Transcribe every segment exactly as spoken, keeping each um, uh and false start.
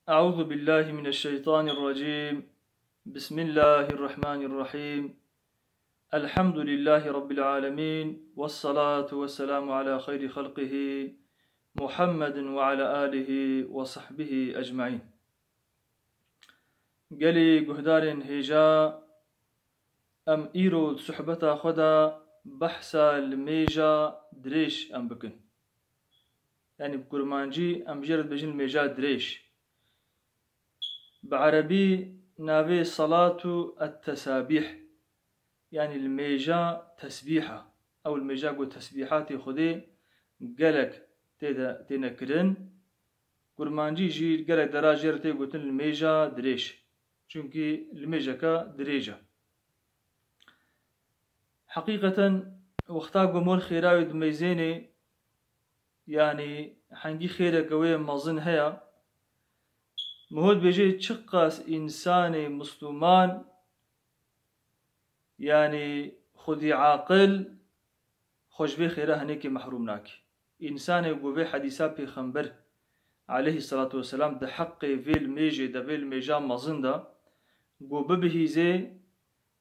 أعوذ بالله من الشيطان الرجيم. بسم الله الرحمن الرحيم. الحمد لله رب العالمين، والصلاة والسلام على خير خلقه محمد وعلى آله وصحبه أجمعين. Gelî guhdarên hêja, em îro di sohbeta xwe de behsa limêja dirêj em bikin. Yanî bi kurmancî em jê re dibêjin limêja dirêj. Bi erebî navê salatu et-tesabîh, yanî limêja tesbîha. Ew limêja ku tesbîhatê Xwedê gelek tê de, têne kirin. Kurmancî jî gelek dera jê re tê gotin limêja dirêj. Çunkî limêjeke dirêj e. Heqîqeten wexta ku mol xêra wê dimeyzênê, yanî hengî xêreke wê mezin heye, min hot bêjê çiqas însanê misluman, yanî xwedî aqil, xwe ji vê xêra hinekê mehrûm nake. Însanê ku vê hedîsa Pêxember aleyhisselatu vesselam di heqê vê limêjê de, vê limêja mezin de, ku bibihîzê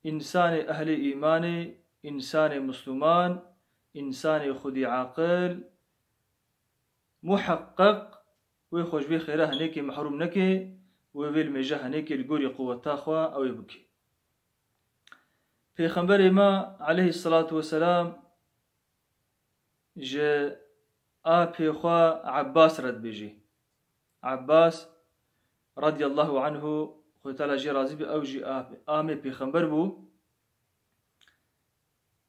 însanê ehlê îmanê, însanê misluman, însanê xwedî aqil, muheqqeq wê xwe ji vê xêra hinekê mehrûm neke, wê vê limêja hinekê li gorî quweta xwe ew ê bike. Pêxemberê me aleyhisselatu vesselam ji apê xwe Ebbas re dibêjî. Ebbas radiyallahu anhu, Xwedê Teala jê razî be, ew jî a-, amê Pêxember bû.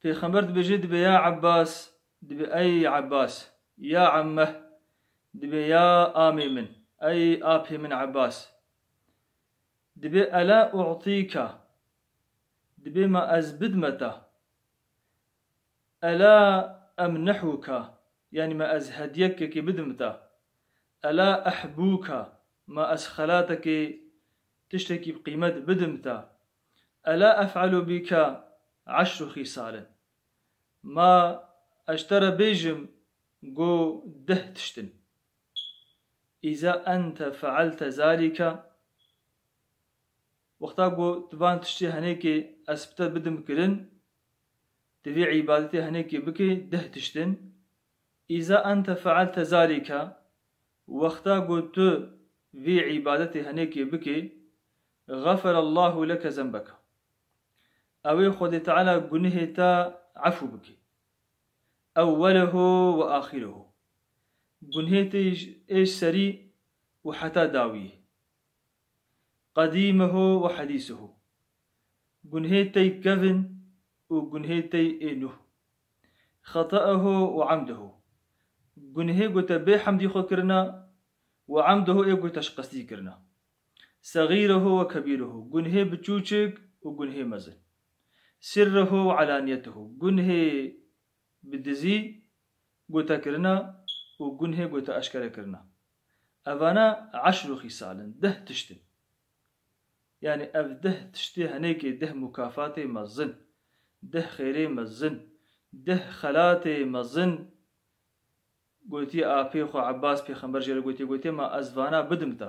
Pêxember dibêje, dibê ya Ebbas, dibê ey Ebbas, ya emmeh, dibê ya amê min, ey apê min Ebbas. Dibê ela u'tîka, dibê ma ez bidme te. Ela emnehuka, yanî ma ez hediyekekê bidim te. Ela ehbuka, ma ez xelatekê, tiştekî bi qîmet bidim te. Ela ef'alu bîka eşru xîsalin, ma ez ji te re bêjim go deh tiştin. Îza ente fe'alte zalîke, wexta ku tu van tiştê henêkê ez bi te bidim kirin, tu vê îbadetê henêkê bikê, deh tiştin. Îza ente fe'alte zalîke, wexta ku tu vê îbadetê henêkê bikê, xeferallahu leke zenbeke. Ew ê Xwedê Teala gunihê te efû bike. Ewwelehu ve axirehu. Gunhê te ê ji serî û heta dawiyê. Qedîmehu ve hedîsehu. Gunhê te kevin û gunhê te ê nû. Xeta'ehu ve amdehu. Gunhê ku te bê hemdî xwe kirina û amdehu ê ku te ji qestî kirina. Sexîrehu ve kebîrehu. Gunhê biçûçik û gunhê mezin. Sirrehu ve alaniyetehu. Gunhê bi dizî ku te kirina û gunhê ku te eşkere kirina. Evana eşru xîsalin, deh tişt in. Yanî ev deh tiştê henêkê deh mukafatê mezin, deh xêrê mezin, deh xelatê mezin. Gotiye apê xwe Ebbas pêxember jê re gotiye, gotiye, ma ez vana bidim te.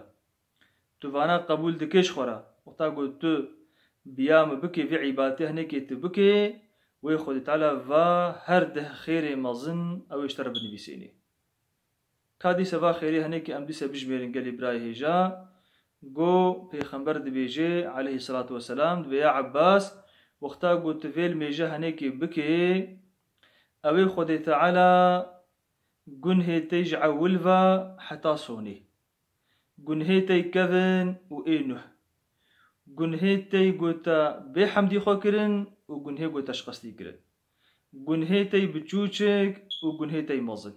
Tu vana qebûl dikê ji xwe re. Wexta got tu biya min bikê, vê îbadetê henêkê tu bikê, wê Xwedê Teala va her deh xêrê mezin ew ê ji te re binivîsênê. Ka dîse va xêrê henêkê em dîse bijmêrin gelê birayê hêja. Go pêxember dibêje aleyhisselatu vesselam, dibê ya Ebbas, wexta ku tu vê limêje henêkê bikê, ew ê Xwedê Teala gunhê te ji ewil ve heta sonê. Gunhê te kevin û ê nuh. Gunhê te ku te bê hemdî xwe kirin û gunhê ku te ji qestî kirin. Gunhê te biçûçik û gunhê te mezin.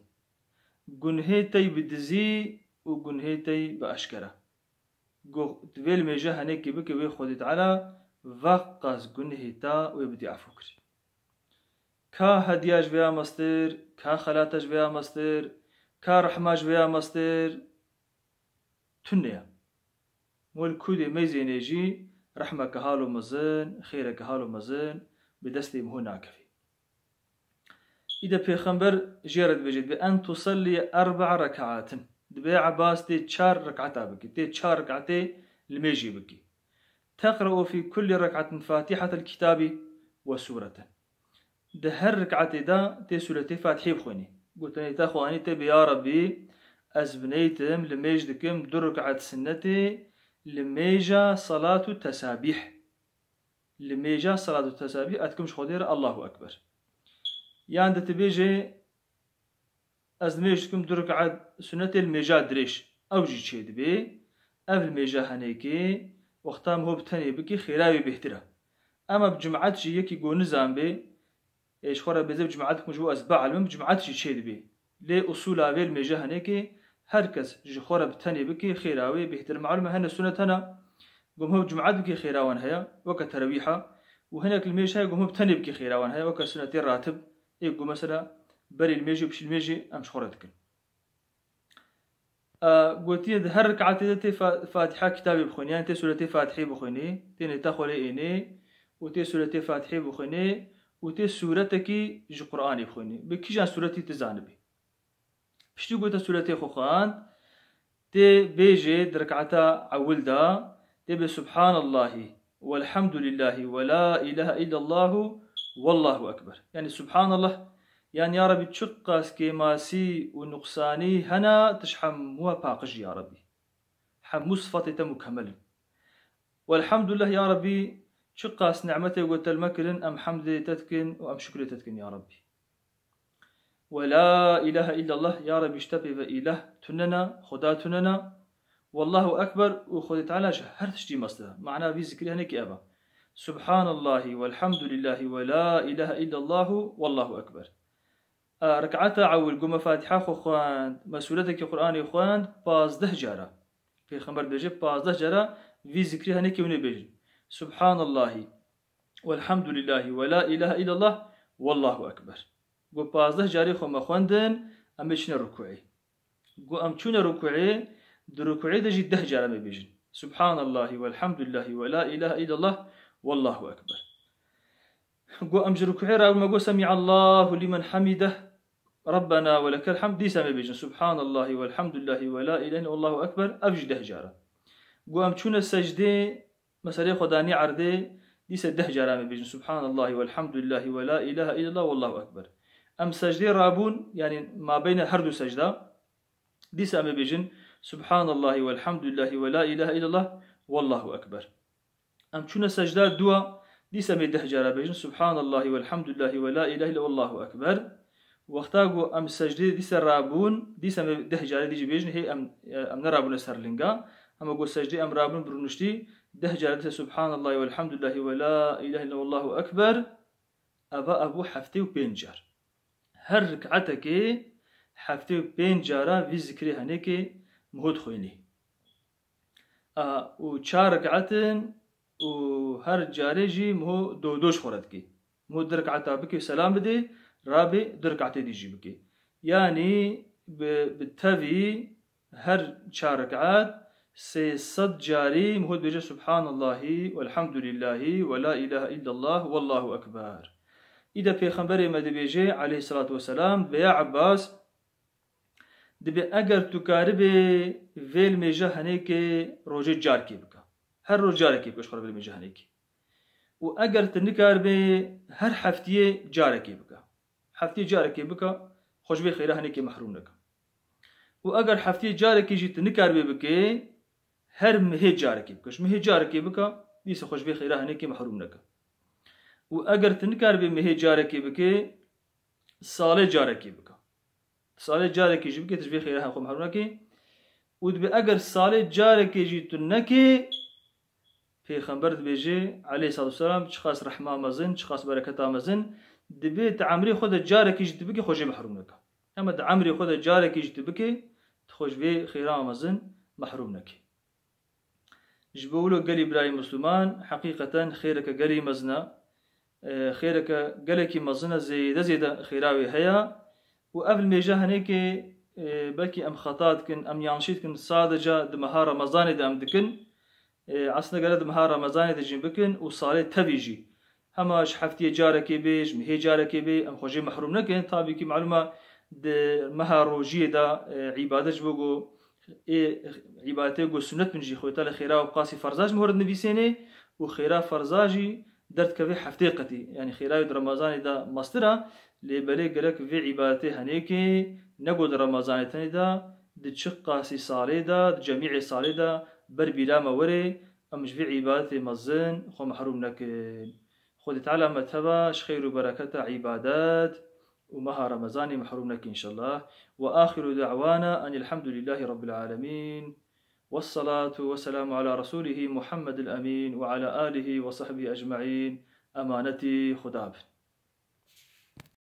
Gunhê te bi dizî û gunhê te bi eşkere. Go, tu vê limêje henekê bike wê Xwedê Teala veqas gunhê te wê bidî efû kir. Ka hediya ji vêya mestir, ka xelata ji vêya mestir, ka rehma ji vêya mestir, tune ye. Wê li kûdê meyzênê jî rehmeke halo mezin, xêreke halo mezin bi destê min hûn nakevî. Îde Pêxember jê re dibêje, bi en tusalli erbe'a rekaatin. Dibê Ebbas tê çar rekata bikî, tê çar rekatê limêjî bikî. Teqre'u fî kullî rek'atin Fatihatel kitabî we sûreten. Di her rek'etê de tê sûretê Fatihê bixwînî. Gotinê te xwe anî tê bê, ya Rebbî, ez bineytim, limêj dikim du rek'et sinnetê, limêja salatu tesabîh. Limêja salatu tesabîh ez dikim ji Xwedê re, Allahu Ekber. Yan de tibêjê, ez limêj dikim du rek'et sunnetê limêja dirêj. Ew jî çêdibê. Ev limêja henêkê, wexta miho bi tenê bikê, xêra wê bêhtir e. Ema bi cumet jî yekî go nizan bê, ê ji xwe re bêze bi cumet bikim ji bo ez bielmim, bi cumet jî çêdibê. Lê usûla vê limêja henêkê, her kes ji xwe re bi tenê bikê, xêra wê bêhtir. Malum e hene sunet hene, go miho bi cumet bikê xêra wan heye, weke terawîha, û hinek limêj heye, go miho bi tenê bikê xêra wan heye, weke sunetê ratib, ê go mesela berî limêjê û piştî limêjê em ji xwe re dikin. E, gotiye di her rek'etê de tê Fa-, Fatiha kitabê bixwînî, yani tê sûretê Fatihê bixwînî, tê nêta xwe lê ênê û tê sûretê Fatihê bixwînê û tê sûretekî ji Qur'anê bixwînî. Bi kîjan sûretî tu zanibî. Piştî ku te sûretê xwe xwend, tê bêjê di rek'eta ewil de, tê bê Subhanallahî, Welhamdulillahî, ve la ilahe illallahu, Wallahu Ekber. Yani Subhanallah, yani ya Rebî, çiqas kêmasî û nuqsanî hene, tu ji hemû paqij î ya Rebî. Hemû sifatê te mukemel in. Welhamdulillah ya Rebî, çiqas nimetê ku te li me kirin, em hemdê te dikin û em şukrê te dikin ya Rebî. Ve la ilahe illallah, ya Rebî, ji te pê ve îlah tunena, Xuda tunena. Wallahu Ekber û Xwedê Teala ji her tiştî meztir e. Mana vî zikrê henekî ev e. Subhanallahî, welhamdulillahî, ve la ilahe illallahu, Wallahu Ekber. A, rek'eta ewil ku me Fatiha xwe xwend, me sûretekî Qur'anê xwend, pazdeh cara. Pêxember dibêje, pazdeh cara vî zikrê henekî hûn ê bêjin. Subhanallahî, welhamdulillahî, ve la ilahe illallah, Wallahu Ekber. Got, pazdeh carê xwe me xwendin, em ê çine rukûê. Got, em çûne rukûê, di rukûê de jî deh cara me bêjin. Subhanallahî, welhamdulillahî, ve la ilahe illallah, Wallahu Ekber. Got, em ji rukûê rabûn, me got, Semîallahu lîmen hamîdeh, Rabbena ve lekel hamd, dîsa me bêjin. Subhanallahî, welhamdulillahî, ve la ilahe illallah, Allahu Ekber, ev jî deh cara. Got, em çûne secdê, me serê xwe danî erdê, dîsa deh cara me bêjin. Subhanallahî, welhamdulillahî, ve la ilahe illallah, Wallahu Ekber. Em secdê rabûn, yani mabeyne her du secda, dîsa me bêjin. Subhanallahî, welhamdulillahî, ve la ilahe illallah, Wallahu Ekber. Em çûne secda dua, dîsa me deh cara bêjin, Subhanallahî, welhamdulillahî, ve la ilahe illallah, Allahu Ekber. Wexta ku em secdê dîsa rabûn, dîsa me deh cara dî jî bêjin, hê em, em nerabûne ser linga. Ema ku secdê em rabûn bi rûniştî, deh cara dîsa Subhanallahî, welhamdulillahî, ve la ilahe illallah, Allahu Ekber. Eva, ev bû heftê û pênc car. Her rik'etekê heftê û pênc cara vî zikrê henekê miho dixwînî. A, û çar rik'et in û her carê jî miho do do ji xwe re dikî. Miho du rik'eta bikê, selam bidê, rabê du rik'etê dî jî bikê. Yanî bi, bi tevî her çar rik'et sê sed carî miho dibêje Subhanallahî, welhamdulillahî, ve la ilahe illallah, Wallahu Ekber. Îde Pêxemberê me dibêje, aleyhissalatu vesselam, dibê ya Ebbas, dibê eger tu karibê vê limêja henêkê rojê carkê bike. Her roj carekê bike ji xwe re vê limêja henêkê. Û eger tu nikaribê her heftiyê carekê bike. Heftiyê carekê bike, xwe ji vê xêra henêkê mehrûm neke. Û eger heftiyê carekê jî tu nikaribê bikê, her mihê carekê bike. Ji mihê carekê bike, dîsa xwe ji vê xêra henêkê mehrûm neke. Û eger tu nikaribê mihê carekê bikê, salê carekê bike. Salê carekê jî bikê, tu ji vê xêra xwe mehrûm nekê. Û dibê eger salê carekê jî tu nekê, Pêxember dibêje, aleyhissalatu vesselam, çiqas rehma mezin, çiqas bereketa mezin, dibê di emrê xwe de carekê jî tu bikê, xwe jê mehrûm neke. Ema di emrê xwe de carekê jî tu bikê, tu xwe ji vê xêra mezin mehrûm nekê. Ji bo wilo gelî birayê Misliman, heqîqeten xêreke gelî mezin e. E, xêreke gelekî mezin e, zêde zêde xêra wê heye. Û ev limêje henêkê, e, belkî em xeta dikin, em yanlişî dikin, sadece di meha Remezanê de em dikin. E, aslında gere di meha Remezanê de jî bikin û salê tevî jî. Hema ji heftiyê carekê bê, ji mihê carekê bê, em xwe jê mehrûm nekin. Tabî kî malûm e di meha rojiyê de, e, îbadet ji bo ku ê îbadetê ku sunet bin jî xwê ta li xêra û qasî ferza ji mihor dinivîsênê û xêra ferza jî derdikeve heftê qetî. Yanî xêra wê di Remezanê de mestir e, lê belê gerek vê îbadetê henêkê ne ku di Remezanê tenê de, di çi qasî salê de, di cemîê salê de ber bîra me were, em ji vê îbadetê mezin xwe mehrûm nekin. Xwedê Teala me teva ji xeyr û bereketa îbadet û meha Remezanê mehrûm nekin înşellah. Ve axiru da'wana enil hamdulillahî rabbil alemîn. Vessalatu vesselamu ala Resulihi Muhammedil Emîn ve ala alihi ve sahbihi ecmaîn. Emanetî Xuda bin.